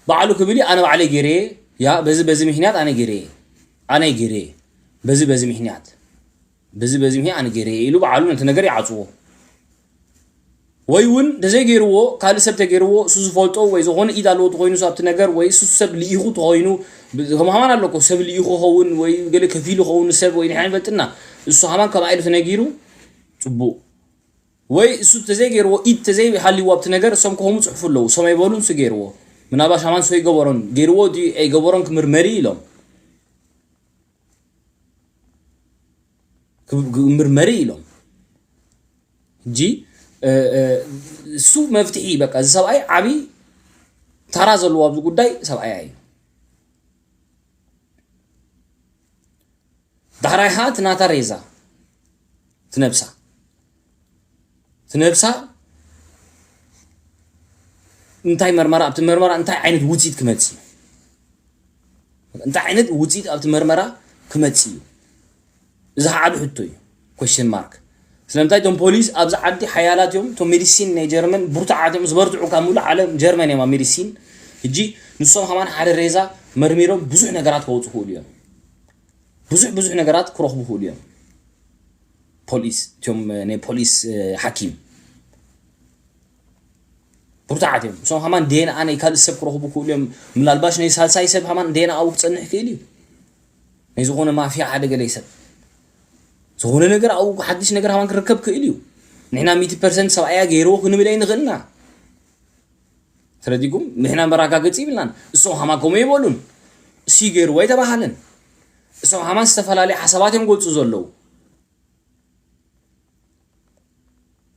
ባዕሉ ክብል እዩ፣ ኣነ ባዕለይ ገይረየ፣ ያ በዚ በዚ ምክንያት ኣነ ገይረየ፣ ኣነ ገይረየ፣ በዚ በዚ ምክንያት፣ በዚ በዚ ምክንያት ኣነ ገይረየ ኢሉ ባዕሉ ነቲ ነገር ይዓፅዎ። ወይ እውን ተዘይገይርዎ ካልእ ሰብ ተገይርዎ እሱ ዝፈልጦ ወይ ዝኾነ ኢድ ኣለዎ ተኾይኑ ኣብቲ ነገር ወይ እሱ ሰብ ልኢኹ ተኾይኑ፣ ከም ሃማን ኣሎ እኮ ሰብ ልኢኹ ኸውን ወይ ገለ ከፊሉ ኸውን ንሰብ ወይ ንሕና ንፈልጥና። እሱ ሃማን ከምኣ ኢሉ ተነጊሩ ጽቡቕ። ወይ እሱ ተዘይገይርዎ ኢድ ተዘይሃልይዎ ኣብቲ ነገር እሶም ከሆሙ ጽሑፉ ኣለዉ። እሶም ኣይበሉን እሱ ገይርዎ። ምናልባሽ ሃማን እሱ ኣይገበሮን ገይርዎ ድዩ ኣይገበሮን ክምርመሪ ኢሎም። ክምርመሪ ኢሎም። ሕጂ እሱ መፍትሒ በቃ እዚ ሰብኣይ ዓብዪ ታራ ዘለዎ ኣብዚ ጉዳይ ሰብኣያ እዩ። ዳሕራይ ኸዓ እቲ ናታ ሬዛ ትነብሳ ትነብሳ እንታይ መርመራ ኣብቲ መርመራ እንታይ ዓይነት ውፅኢት ክመፅእ እዩ? እንታይ ዓይነት ውፅኢት ኣብቲ መርመራ ክመፅእ እዩ? እዚ ኸዓ ዓቢ ሕቶ እዩ። ኮሽን ማርክ። ስለምንታይ እቶም ፖሊስ ኣብዚ ዓዲ ሓያላት እዮም፣ እቶም ሜዲሲን ናይ ጀርመን ብርቱዓት እዮም፣ ዝበርትዑ ካብ ሙሉእ ዓለም ጀርመን እዮም ኣብ ሜዲሲን። ሕጂ ንሶም ከማን ሓደ ሬዛ መርሚሮም ብዙሕ ነገራት ከውፁ ክእሉ እዮም። ብዙሕ ብዙሕ ነገራት ክረኽቡ ክእሉ እዮም። ፖሊስ እቶም ናይ ፖሊስ ሓኪም ብርቱዓት እዮም። እሶም ከማን ዴንኣ ናይ ካልእ ሰብ ክረኽቡ ክእሉ እዮም። ምላልባሽ ናይ ሳልሳይ ሰብ ከማን ዴንኣ ኣብኡ ክፀንሕ ክእል እዩ። ናይ ዝኾነ ማፍያ ሓደ ገለይ ሰብ ዝኾነ ነገር ኣብኡ ሓድሽ ነገር ከማን ክርከብ ክእል እዩ። ንሕና ሚእቲ ፐርሰንት ሰብኣያ ገይርዎ ክንብል ኣይንኽእልና። ተረዲኩም? ንሕና መረጋገፂ ይብልናን። እሶም ከማን ከምኡ ይበሉን። እሱ ገይርዎ ኣይተባሃለን። እሶም ከማን ዝተፈላለየ ሓሳባት እዮም ጎፁ ዘለዉ።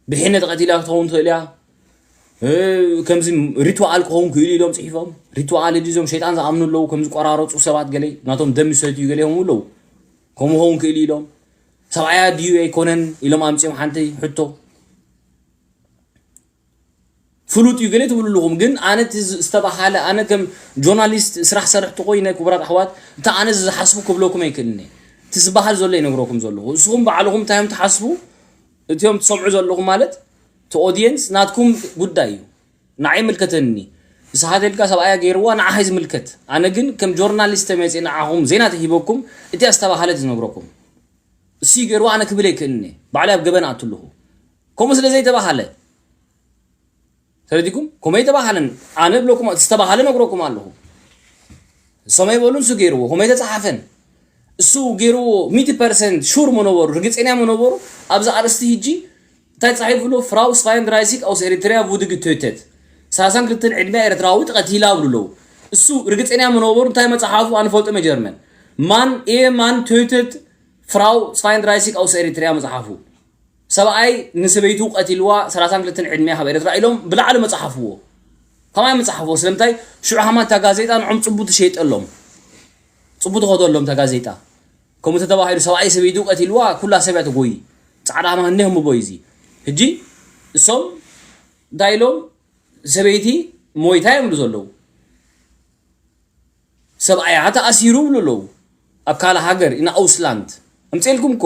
ብሒነ ተቐቲላ ክትኸውን ትኽእል እያ። ከምዚ ሪትዋል ክኸውን ክእሉ ኢሎም ፅሒፎም። ሪትዋል እዚ እዞም ሸይጣን ዝኣምኑ ኣለዉ፣ ከምዚ ቆራረፁ ሰባት ገለ ናቶም ደም ይሰትዩ ገለ ይኾኑ ኣለዉ። ከምኡ ክኸውን ክእሉ ኢሎም። ሰብኣያ ድዩ ኣይኮነን ኢሎም ኣምፅኦም ሓንቲ ሕቶ። ፍሉጥ እዩ ገለ ትብሉ ኣለኹም፣ ግን ኣነ እቲ ዝተባሃለ ኣነ ከም ጆርናሊስት ስራሕ ሰርሕ ተኾይነ ክቡራት ኣሕዋት፣ እቲ ኣነ ዝሓስቡ ክብለኩም ኣይክእልን እየ። እቲ ዝበሃል ዘሎ ይነግረኩም ዘለኹ። ንስኹም ባዕልኹም እንታይ እዮም ትሓስቡ? እቲኦም ትሰምዑ ዘለኹም ማለት እቲ ኦዲየንስ ናትኩም ጉዳይ እዩ። ንዓይ ይምልከተኒ። ንስኻ ተልካ ሰብኣያ ገይርዋ ንዓኻ እዩ ዝምልከት። ኣነ ግን ከም ጆርናሊስት ተመፅእ ንዓኹም ዜና ተሂበኩም እቲ ኣስተባሃለት ዝነግረኩም። እሱ ገይርዋ ኣነ ክብል ኣይክእልን እየ። ባዕለይ ኣብ ገበን ኣቱ ኣለኹ። ከምኡ ስለ ዘይተባሃለ ተረዲኩም? ከምኡ ኣይተባሃለን። ኣነ ብለኩም ዝተባሃለ ነግረኩም ኣለኹ። ሰማይ በሉ እሱ ገይርዎ ከምኡ ኣይተጻሓፈን። እሱ ገይርዎ ሚእቲ ፐርሰንት ሹር መነበሩ ርግጸኛ መነበሩ ኣብዚ ኣርእስቲ ሕጂ እንታይ ጻሒፉ ኣሎ? ፍራው ስፋይን ድራይሲክ ኣውስ ኤሪትሪያ ቡድግ ቶይተት ሰላሳን ክልተን ዕድሚያ ኤርትራዊ ተቐቲላ ብሉ ኣለዉ። እሱ ርግጸኛ መነበሩ እንታይ መጽሓፉ ኣንፈልጦ መጀርመን ማን ኤ ማን ቶይተት ፍራው ስፋይን ድራይሲክ ኣውስ ኤሪትሪያ መጽሓፉ ሰብኣይ ንሰበይቱ ቀቲልዋ ሰላሳን ክልተን ዕድሚያ ካብ ኤርትራ ኢሎም ብላዕሊ መጽሓፍዎ። ከማይ መጽሓፍዎ ስለምንታይ ሽዑ ሃማ እታ ጋዜጣ ንዖም ጽቡ ትሸይጠሎም ጽቡ ትኸደሎም እታ ጋዜጣ። ከምኡ ተተባሂሉ ሰብኣይ ሰበይቱ ቀቲልዋ ኩላ ሰብ እያ ትጎይ። ጻዕዳ ሃማ እንዲሆም ምቦይ እዚ ሕጂ እሶም እንታይ ኢሎም ሰበይቲ ሞይታ እዮም ዘለዉ። ሰብኣያ ተኣሲሩ ይብሉ ኣለዉ። ኣብ ካልእ ሃገር ኢና ኣውስላንድ ኣምፅኤልኩም እኮ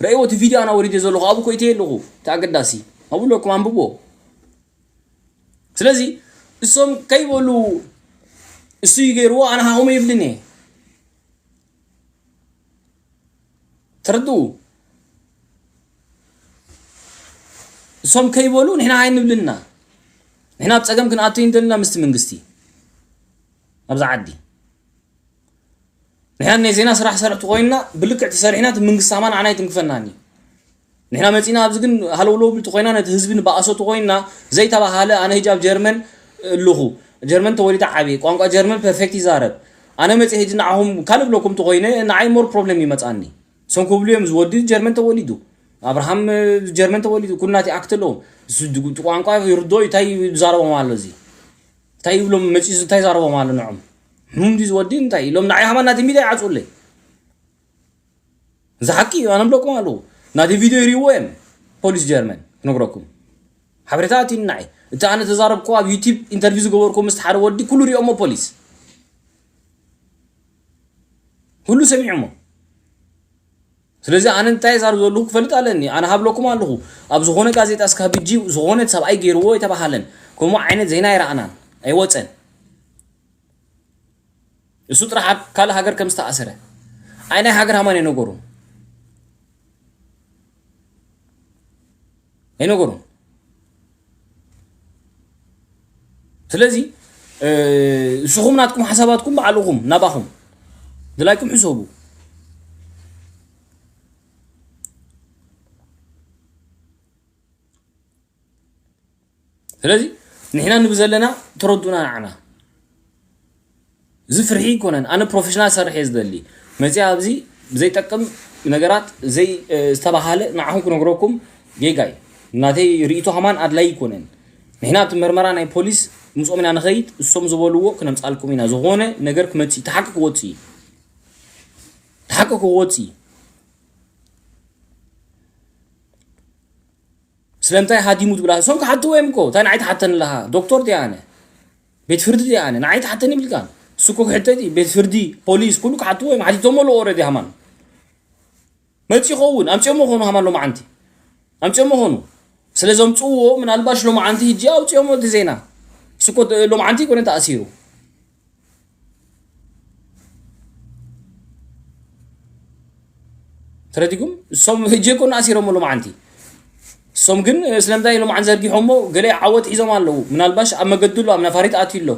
ረእይዎ እቲ ቪድዮ ኣና ወሪደ ዘለኹ ኣብኡ እኮ ኢተየ ኣለኹ እቲ ኣገዳሲ ኣብኡ ኣለኩም ኣንብቦ። ስለዚ እሶም ከይበሉ እሱ ይገይርዎ ኣነ ሃኹም ይብልን እየ። ተረድኡ። እሶም ከይበሉ ንሕና ኣይንብልና። ንሕና ኣብ ፀገም ክንኣቱ እንደልና ምስቲ መንግስቲ ኣብዚ ዓዲ ንሕና ናይ ዜና ስራሕ ሰርሕቲ ኮይንና ብልክዕ ተሰሪሕና እቲ መንግስቲ ኣማን ዓና ኣይትንክፈናኒ። ንሕና መፂና ኣብዚ ግን ሃለውለው ብልቲ ኮይና ነቲ ህዝቢ ንባእሶ ተኮይንና ዘይተባሃለ ኣነ ህጂ ኣብ ጀርመን ኣለኹ። ጀርመን ተወሊደ ዓብየ ቋንቋ ጀርመን ፐርፌክት ይዛረብ። ኣነ መፂ ህጂ ንዓኹም ካልእ ብለኩም ተኮይነ ንዓይ ሞር ፕሮብሌም ይመፃኒ። እሶም ክብሉ እዮም፣ እዚ ወዲ ጀርመን ተወሊዱ፣ ኣብርሃም ጀርመን ተወሊዱ፣ ኩሉ ናተይ ኣክት ኣለዎም። እሱ ቋንቋ ይርድኦ እዩ፣ እንታይ ይዛረቦም ኣሎ፣ እዚ እንታይ ይብሎም መፂኡ፣ እንታይ ይዛረቦም ኣሎ ንዖም? ሕሙም ድዩ እዚ ወዲ? እንታይ ኢሎም ንዓይ ሃማን ናተይ ሚድያ ይዓፅውለይ? እዚ ሓቂ እዩ፣ ኣነ ብለኩም ኣለዉ። ናተይ ቪድዮ ይርእይዎ እዮም ፖሊስ ጀርመን፣ ክነግረኩም። ሓበሬታ ኣትዩኒ ንዓይ። እቲ ኣነ ተዛረብኩ ኣብ ዩቲብ ኢንተርቪው ዝገበርኩ ምስቲ ሓደ ወዲ ኩሉ ሪኦሞ ፖሊስ። ኩሉ ሰሚዖሞ። ስለዚ ኣነ እንታይ ዛር ዘለኹ ክፈልጥ ኣለኒ። ኣነ ሃብለኩም ኣለኹ። ኣብ ዝኾነ ጋዜጣ እስካብ ሕጂ ዝኾነ ሰብኣይ ገይርዎ የተባሃለን ከምኡ ዓይነት ዜና ኣይረኣናን፣ ኣይወፀን። እሱ ጥራሕ ኣብ ካልእ ሃገር ከም ዝተኣሰረ። ኣይ ናይ ሃገር ሃማን ኣይነገሩን። ኣይነገሩን። ስለዚ፣ እ፣ ንስኹም ናትኩም ሓሳባትኩም ባዕልኹም ናባኹም ድላይኩም ሕሰቡ። ስለዚ ንሕና ንብዘለና ተረዱና ንዓና። እዚ ፍርሒ ኣይኮነን። ኣነ ፕሮፌሽናል ሰርሕ እየ ዝደሊ። መፅያ ኣብዚ ብዘይጠቅም ነገራት ዘይ፣ እ፣ ዝተባሃለ ንዓኹም ክነግረኩም ጌጋ እዩ። ናተይ ርእይቶ ከማን ኣድላይ ኣይኮነን። ንሕና ኣብቲ መርመራ ናይ ፖሊስ ምስኦም ኢና ንኸይድ፣ እሶም ዝበልዎ ክነምፃልኩም ኢና። ዝኾነ ነገር ክመፅእ እዩ፣ እቲ ሓቂ ክወፅእ እዩ። እቲ ሓቂ ክወፅእ እዩ። ስለምንታይ ሃዲሙ ትብላ? እሶም ክሓትዎ እዮም እኮ። እንታይ ንዓይ ትሓተኒ ኣለኻ? ዶክተር ድየ ኣነ? ቤት ፍርዲ ድየ ኣነ? ንዓይ ትሓተኒ ይብልካን። እሱ እኮ ክሕተት እዩ። ቤት ፍርዲ፣ ፖሊስ፣ ኩሉ ክሓትዎ እዮም። ሓቲቶሞ ኣለዉ ኦልሬዲ ሃማን። መፂ ይኸውን። ኣምፂኦሞ ኾኑ ሃማን ሎማዓንቲ። ኣምፂኦሞ ኾኑ። ስለ ዘምፅእዎ ምናልባሽ ሎማዓንቲ ህጂ ኣውፂኦሞ እቲ ዜና። እሱ እኮ ሎማዓንቲ ይኮነ ተኣሲሩ። ተረዲኩም? እሶም ህጂ እኮ እናኣሲሮሞ ሎማዓንቲ። እሶም ግን ስለምንታይ ሎማዓንቲ ዘርጊሖሞ? ገለ ዓወት ሒዞም ኣለዉ። ምናልባሽ ኣብ መገዱ ኣሎ፣ ኣብ ነፋሪት ኣትዩ ኣሎ።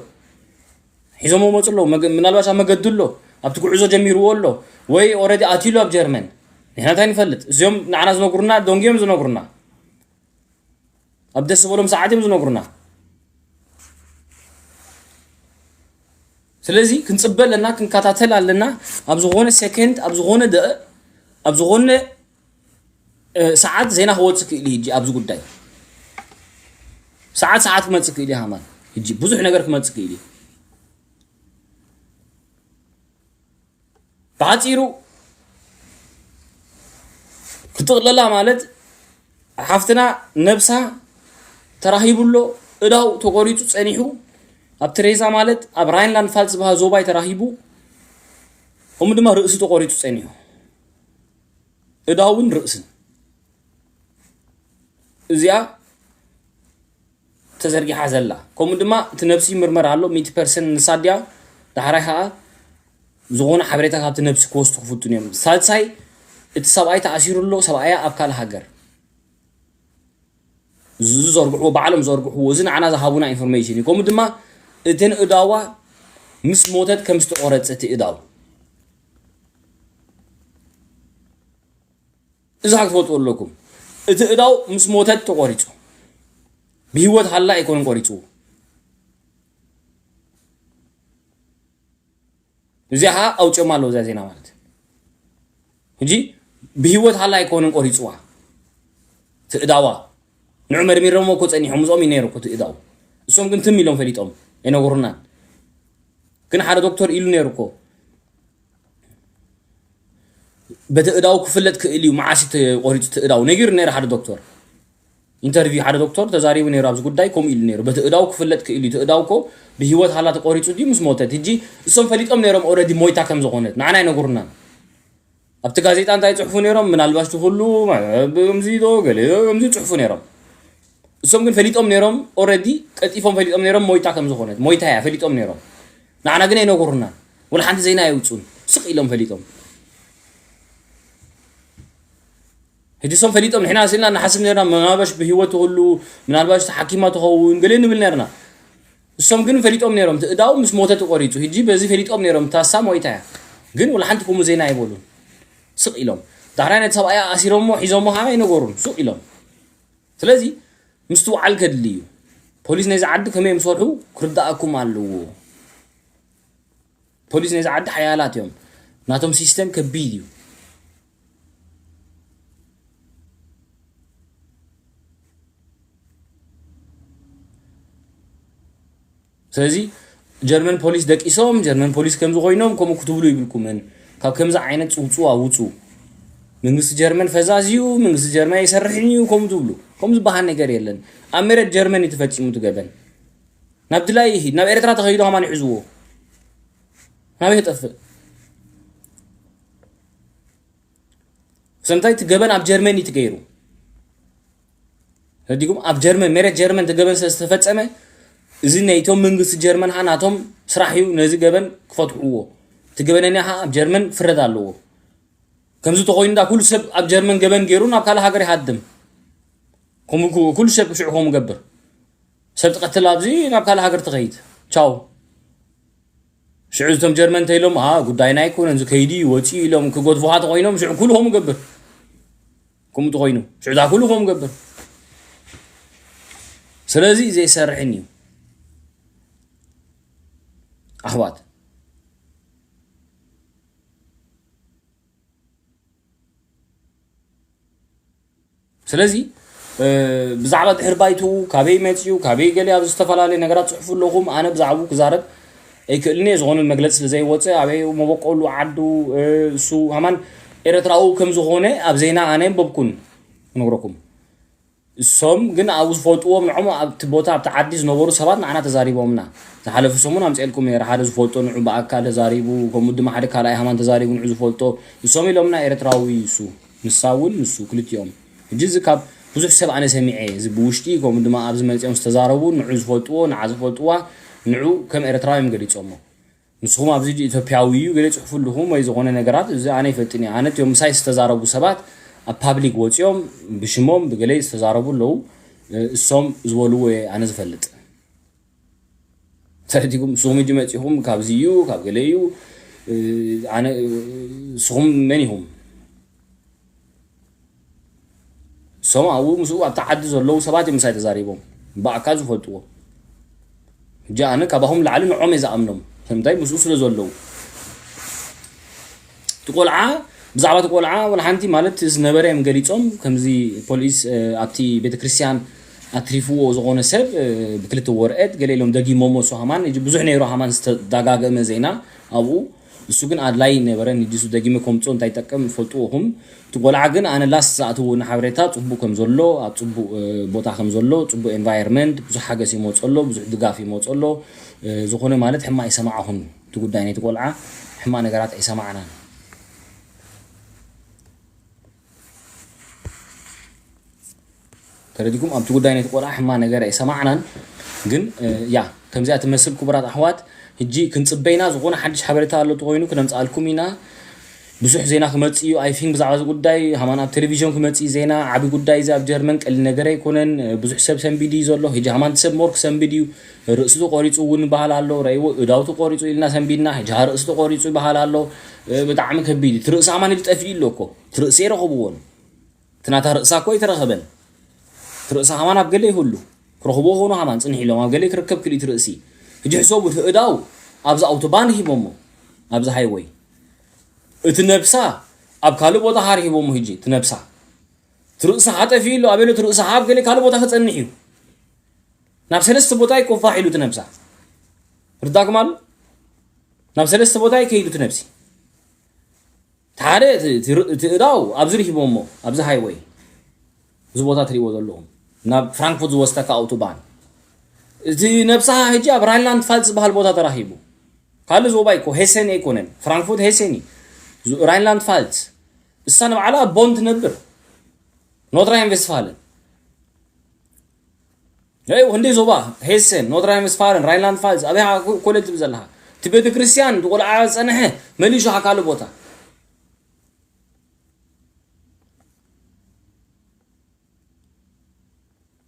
ሒዞሞ መፁ ኣለዉ። መገ-፣ ምናልባሽ ኣብ መገዱ ኣሎ። ኣብቲ ጉዕዞ ጀሚርዎ ኣሎ። ወይ ኦልሬዲ ኣትዩ ኣሎ ኣብ ጀርመን። ንሕና እንታይ ንፈልጥ? እዚኦም ንዓና ዝነግሩና ደንጉዮም ዝነግሩና። ኣብ ደስ ዝበሎም ሰዓት እዮም ዝነግሩና። ስለዚ ክንፅበ ኣለና፣ ክንከታተል ኣለና። ኣብ ዝኾነ ሴኮንድ፣ ኣብ ዝኾነ ደቂቕ፣ ኣብ ዝኾነ፣ እ፣ ሰዓት ዜና ክወፅእ ክእል እዩ። ሕጂ ኣብዚ ጉዳይ ሰዓት ሰዓት ክመፅእ ክእል እዩ። ሃማን ሕጂ ብዙሕ ነገር ክመፅእ ክእል እዩ። ብሓፂሩ ክጥቕለላ ማለት ሓፍትና ነብሳ ተራሂቡ ኣሎ፣ እዳው ተቆሪፁ ፀኒሑ። ኣብ ትሬዛ ማለት ኣብ ራይንላንድ ፋልስ ዝበሃል ዞባይ ተራሂቡ፣ ከምኡ ድማ ርእሲ ተቆሪፁ ፀኒሑ። እዳውን ርእስን። እዚኣ ተዘርጊሓ ዘላ። ከምኡ ድማ እቲ ነብሲ ይምርመር ኣሎ፣ ሚእቲ ፐርሰንት ንሳ ድያ። ዳሕራይ ከዓ ዝኾነ ሓበሬታ ካብቲ ነብሲ ክወስዱ ክፍትኑ እዮም። ሳልሳይ፣ እቲ ሰብኣይ ተኣሲሩ ኣሎ፣ ሰብኣያ ኣብ ካልእ ሃገር። እዚ ዝዘርግሕዎ፣ ባዕሎም ዝዘርግሕዎ፣ እዚ ንዓና ዝሃቡና ኢንፎርሜሽን እዩ። ከምኡ ድማ እተን እዳዋ ምስ ሞተት ከም ዝተቆረፀ እቲ እዳው። እዚ ክትፈልጡ ኣለኩም። እቲ እዳው ምስ ሞተት ተቆሪፁ። ብህይወት ሃላ ኣይኮነን ቆሪፅዎ። እዚኣ ከዓ ኣውፅኦም ኣለዉ እዛ ዜና ማለት። ሕጂ ብህይወት ሃላ ኣይኮነን ቆሪፅዋ። እቲ እዳዋ። ንዑ መርሚሮሞ እኮ ፀኒሖም፣ ምስኦም እዩ ነይሩ እኮ እቲ እዳው። እሶም ግን ትም ኢሎም ፈሊጦም። ኣይነገሩናን። ግን ሓደ ዶክተር ኢሉ ነይሩ እኮ። በቲ እዳው ክፍለጥ ክእል እዩ፣ መዓስ እዩ ተቆሪፁ እቲ እዳው። ነጊሩ ነይሩ ሓደ ዶክተር። ኢንተርቪው ሓደ ዶክተር ተዛሪቡ ነይሩ ኣብዚ ጉዳይ፣ ከምኡ ኢሉ ነይሩ። በቲ እዳው ክፍለጥ ክእል እዩ። እቲ እዳው እኮ ብህይወት ሃላ ተቆሪፁ ድዩ ምስ ሞተት? ሕጂ እሶም ፈሊጦም ነይሮም ኦልሬዲ ሞይታ ከም ዝኾነት። ንዓና ኣይነገሩናን። ኣብቲ ጋዜጣ እንታይ ይጽሕፉ ነይሮም? ምናልባሽ ትኹሉ፣ ከምዚ ዶ፣ ገለ ከምዚ ይጽሕፉ ነይሮም። እሶም ግን ፈሊጦም ነይሮም፣ ኦልሬዲ ቀልጢፎም ፈሊጦም ነይሮም፣ ሞይታ ከም ዝኾነት። ሞይታ እያ፣ ፈሊጦም ነይሮም። ንዓና ግን ኣይነገሩናን። ወላ ሓንቲ ዜና ኣየውጹን። ስቕ ኢሎም ፈሊጦም። ሕጂ እሶም ፈሊጦም፣ ንሕና ስኢልና ንሓስብ ነይርና፣ ምናልባሽ ብህይወት ትኹሉ፣ ምናልባሽ ተሓኪማ ትኸውን፣ ገለ ንብል ነይርና። እሶም ግን ፈሊጦም ነይሮም፣ እቲ እዳው ምስ ሞተ ተቆሪጹ። ሕጂ በዚ ፈሊጦም ነይሮም፣ እታ እሳ ሞይታ እያ። ግን ወላ ሓንቲ ከምኡ ዜና ኣይበሉን። ስቕ ኢሎም። ዳሕራይ ነቲ ሰብኣያ ኣሲሮሞ፣ ሒዞሞ ኸዓ ኣይነገሩን። ስቕ ኢሎም። ስለዚ፣ ምስትውዓል ከድሊ እዩ። ፖሊስ ናይዚ ዓዲ ከመይ እዮም ዝሰርሑ ክርድኣኩም ኣለዎ። ፖሊስ ናይዚ ዓዲ ሓያላት እዮም። ናቶም ሲስተም ከቢድ እዩ። ስለዚ ጀርመን ፖሊስ ደቂሶም፣ ጀርመን ፖሊስ ከምዚ ኮይኖም፣ ከምኡ ክትብሉ ይብልኩምን። ካብ ከምዚ ዓይነት ጽውጽዋ ውጹ። መንግስቲ ጀርመን ፈዛዝ እዩ፣ መንግስቲ ጀርመን ኣይሰርሕን እዩ፣ ከምኡ ትብሉ። ከምኡ ዝበሃል ነገር የለን። ኣብ መሬት ጀርመን እዩ ተፈጺሙ እቲ ገበን። ናብ ድላይ ይሂድ፣ ናብ ኤርትራ ተኸይዱ ከማን ይሕዝዎ። ናበይ ክጠፍእ? ሰምታይ እቲ ገበን ኣብ ጀርመን እዩ ተገይሩ። ረዲኩም ኣብ ጀርመን፣ መሬት ጀርመን እቲ ገበን ስለ ዝተፈጸመ፣ እዚ ናይቶም መንግስቲ ጀርመን ኸዓ ናቶም ስራሕ እዩ ነዚ ገበን ክፈትሕዎ። እቲ ገበነኛ ኸዓ ኣብ ጀርመን ፍረድ ኣለዎ። ከምዚ ተኾይኑ እንዳ ኩሉ ሰብ ኣብ ጀርመን ገበን ገይሩ ናብ ካልእ ሃገር ይሃድም። ከምኡ ኩ-፣ ኩሉ ሰብ ሽዑ ከምኡ ገብር። ሰብ ትቐትል ኣብዚ ናብ ካልእ ሃገር ትኸይድ። ቻው። ሽዑ እቶም ጀርመን እንተ ኢሎም፣ "ኣ፣ ጉዳይና ኣይኮነን፣ እዚ ከይዲ እዩ፣ ወፂኡ" ኢሎም ክገድፉኻ ተኾይኖም፣ ሽዑ ኩሉ ከምኡ ገብር። ከምኡ ተኾይኑ፣ ሽዑ እዛ ኩሉ ከምኡ ገብር። ስለዚ ዘይሰርሕን እዩ። ኣሕዋት። ስለዚ፣ እ፣ ብዛዕባ ድሕር ባይትኡ፣ ካበይ መጺኡ፣ ካበይ ገለ ኣብዚ ዝተፈላለየ ነገራት ጽሑፉ ኣለኹም። ኣነ ብዛዕባኡ ክዛረብ ኣይክእልን እየ። ዝኾነ መግለጺ ስለ ዘይወጸ፣ ኣበይ መበቆሉ ዓዱ፣ እ፣ እሱ ሃማን ኤርትራዊ ከም ዝኾነ ኣብ ዜና ኣነ ኣንበብኩን ክነግረኩም። እሶም ግን ኣብኡ ዝፈልጥዎም ንዖም ኣብቲ ቦታ ኣብቲ ዓዲ ዝነበሩ ሰባት ንዓና ተዛሪቦምና። ዝሓለፈ ሰሙን ኣምፅኤልኩም ነይረ፣ ሓደ ዝፈልጦ ንዑ ብኣካል ተዛሪቡ፣ ከምኡ ድማ ሓደ ካልኣይ ሃማን ተዛሪቡ ንዑ ዝፈልጦ። እሶም ኢሎምና ኤርትራዊ እዩ እሱ፣ ንሳ እውን ንሱ፣ ክልቲኦም። ሕጂ እዚ ካብ ብዙሕ ሰብ ኣነ ሰሚዐ፣ እዚ ብውሽጢ ከምኡ ድማ ኣብዚ መፂኦም ዝተዛረቡ ንዑ ዝፈልጥዎ፣ ንዓ ዝፈልጥዋ፣ ንዑ ከም ኤርትራዊ እዮም ገሊፆሞ። ንስኹም ኣብዚ ሕጂ ኢትዮጵያዊ እዩ ገለ ጽሑፉ ኣለኹም ወይ ዝኾነ ነገራት፣ እዚ ኣነ ይፈልጥን እየ። ኣነ እቲኦም ምሳይ ዝተዛረቡ ሰባት ኣብ ፓብሊክ ወጺኦም ብሽሞም ብገለ ዝተዛረቡ ኣለዉ። እ፣ እሶም ዝበልዎ እየ ኣነ ዝፈልጥ። ተረዲኩም? ንስኹም ሕጂ መጺኹም ካብዚ እዩ፣ ካብ ገለ እዩ፣ እ፣ ኣነ፣ እ፣ ንስኹም መን ኢኹም? እሶም ኣብኡ ምስኡ ኣብቲ ዓዲ ዘለዉ ሰባት እዮም ምሳይ ተዛሪቦም፣ ብኣካል ዝፈልጥዎ። ሕጂ ኣነ ካባኹም ላዕሊ ንዖም እየ ዝኣምኖም። ስለምንታይ? ምስኡ ስለ ዘለዉ። እቲ ቆልዓ፣ ብዛዕባ እቲ ቆልዓ ወላ ሓንቲ ማለት ዝነበረ እዮም ገሊጾም። ከምዚ ፖሊስ፣ እ፣ ኣብቲ ቤተክርስትያን ኣትሪፍዎ ዝኾነ ሰብ፣ እ፣ ብክልተ ወረቐት ገለ ኢሎም ደጊሞሞ። እሱ ሃማን፣ ሕጂ ብዙሕ ነይሩ ሃማን ዝተዳጋገመ ዜና ኣብኡ። እሱ ግን ኣድላይ ነበረ። ንዲሱ ደጊመ ከምፅኦ እንታይ ይጠቅም ፈልጥዎ ኢኹም። እቲ ቆልዓ ግን ኣነ ላስ ዝኣትዎ ሓበሬታ ፅቡቅ ከም ዘሎ፣ ኣብ ፅቡቅ፣ እ፣ ቦታ ከም ዘሎ፣ ፅቡቅ ኤንቫይሮንመንት፣ ብዙሕ ሓገስ ይመፀሎ፣ ብዙሕ ድጋፍ ይመፀሎ፣ እ፣ ዝኾነ ማለት ሕማቅ ይሰማዕኹን። እቲ ጉዳይ ናይቲ ቆልዓ ሕማቅ ነገራት ኣይሰማዕናን። ተረዲኩም? ኣብቲ ጉዳይ ናይቲ ቆልዓ ሕማቅ ነገር ኣይሰማዕናን። ግን፣ እ፣ ያ፣ ከምዚኣ ትመስል ክቡራት ኣሕዋት፣ ሕጂ ክንጽበይና ዝኾነ ሓድሽ ሓበሬታ ኣሎ ተኾይኑ ክነምጽኣልኩም ኢና። ብዙሕ ዜና ክመጽእ እዩ፣ I think፣ ብዛዕባ እዚ ጉዳይ። ሃማን ኣብ ቴሌቪዥን ክመጽእ እዩ ዜና፣ ዓቢ ጉዳይ እዚ ኣብ ጀርመን ቀሊል ነገር ኣይኮነን። እ፣ ብዙሕ ሰብ ሰንቢዱ እዩ ዘሎ። ሕጂ ሃማን ሰብ ሞር ክሰንብድ እዩ። ርእሱ ተቆሪጹ እውን ይበሃል ኣሎ። ረእይዎ፣ እዳው ተቆሪጹ ኢልና ሰንቢድና፣ ሕጂ ርእሱ ተቆሪጹ ይበሃል ኣሎ። እ፣ ብጣዕሚ ከቢድ እዩ። እቲ ርእሲ ሃማን ኢሉ ጠፊኡ ኣሎ እኮ። እቲ ርእሲ ኣይረኸብዎን። እቲ ናታ ርእሳ እኮ ኣይተረኸበን። እቲ ርእሳ ሃማን ኣብ ገለ ይህሉ። ክረኽብዎ ኾኑ ሃማን ጽንሕ ኢሎም ኣብ ገለ ክርከብ ክልኢት ርእሲ። ሕጂ ሕሰቡ፣ እቲ እዳው ኣብዚ ኣውቶባን ሂቦሞ፣ ኣብዚ ሃይወይ። እቲ ነብሳ ኣብ ካልእ ቦታ ሃር ሂቦሞ። ሕጂ እቲ ነብሳ፣ እቲ ርእሳ ሃጠፊ ኢሎ ኣበሎ፣ እቲ ርእሳ ኣብ ገለ ካልእ ቦታ ክጸንሕ እዩ። ናብ ሰለስተ ቦታ ይኮፋሕ ኢሉ እቲ ነብሳ። ርዳኩም ኣሎ? ናብ ሰለስተ ቦታ ይከይዱ እቲ ነብሲ። እቲ ሓደ እቲ፣ እቲ ር-፣ እቲ እዳው ኣብዚ ርሂቦሞ፣ ኣብዚ ሃይወይ፣ እዚ ቦታ ትሪእዎ ዘለኹም፣ ናብ ፍራንክፉርት ዝወስደካ ኣውቶባን። እቲ ነብሳ ሕጂ ኣብ ራይንላንድ ፋልስ ዝበሃል ቦታ ተራኺቡ። ካልእ ዞባ እኮ ሄሰን ኣይኮነን፣ ፍራንክፉርት ሄሰን እዩ። ዙ-፣ ራይንላንድ ፋልስ። እሳ ንባዕላ ኣብ ቦን ትነብር። ኖትራይን ቬስትፋለን። ያው ክንደይ ዞባ፣ ሄሰን፣ ኖትራይን ዌስትፋለን፣ ራይንላንድ ፋልስ፣ ኣበይ ሃ-፣ ኮ-፣ ኮለል ትብል ዘለኻ? እቲ ቤተ ክርስቲያን፣ እቲ ቆልዓ ዝጸንሐ፣ መሊሹ ሃ ካልእ ቦታ።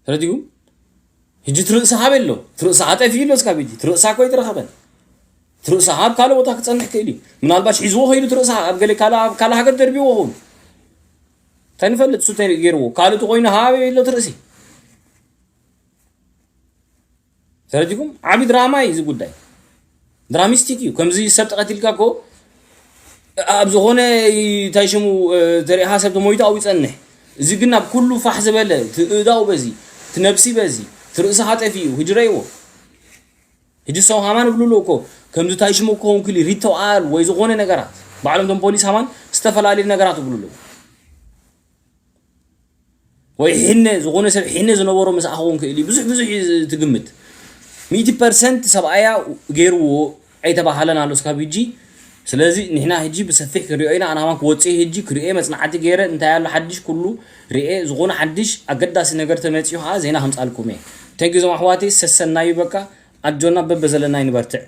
ተረዲኡ? ሕጂ ትርእሲ ሃበ ኣሎ። ትርእሲ ሃጠፊ ኣሎ እስካ ቤቲ። ትርእሳ እኮ ኣይተረኸበን። ትርእሲ ሃብ ካልእ ቦታ ክጸንሕ ክእል እዩ። ምናልባሽ ሒዝዎ ከይዱ ትርእሲ ኣብ ገለ ካልእ፣ ኣብ ካልእ ሃገር ደርቢዎ ኸውን። እንታይ ንፈልጥ፣ እሱ እንታይ ገይርዎ? ካልእ ተኾይኑ ሃበ ኣሎ ትርእሲ። ተረዲኩም? ዓቢ ድራማ እዩ እዚ ጉዳይ። ድራሚስቲክ እዩ። ከምዚ ሰብ ተቐቲልካ እኮ ኣብ ዝኾነ እንታይ ሽሙ፣ እ፣ ተሪኢኻ ሰብ ተሞይቱ ኣብኡ ይጸንሕ። እዚ ግን ኣብ ኩሉ ፋሕ ዝበለ፣ እቲ እዳው በዚ፣ እቲ ነብሲ በዚ፣ እቲ ርእሲ ሃጠፊ እዩ። ህጂ ረእይዎ። ሕጂ ሰው ሃማን ብሉ ኣለዉ እኮ። ከምዚ ታይ ሽሙ ክኸውን ክሊ ሪቶኣል ወይ ዝኾነ ነገራት ባዕሎም ቶም ፖሊስ ሃማን ዝተፈላለዩ ነገራት ብሉ ኣለዉ። ወይ ሕነ ዝኾነ ሰብ ሕነ ዝነበሮ ምስ ኣኸውን ክእል እዩ። ብዙሕ ብዙሕ እዩ ትግምት። ሚእቲ ፐርሰንት ሰብኣያ ገይርዎ ኣይተባሃለን ኣሎ እስካብ ሕጂ። ስለዚ ንሕና ሕጂ ብሰፊሕ ክንሪኦ ኢና። ኣናማ ክወፅእ ሕጂ ክሪኦ መፅናዕቲ ገይረ እንታይ ኣሎ ሓድሽ ኩሉ ሪኤ ዝኾነ ሓድሽ ኣገዳሲ ነገር ተመፅኡ ከዓ ዜና ከምፃልኩም እየ። ተንኪ ዞም ኣሕዋተይ ሰሰናዩ በቃ ኣጆና በበዘለና ይንበርትዕ።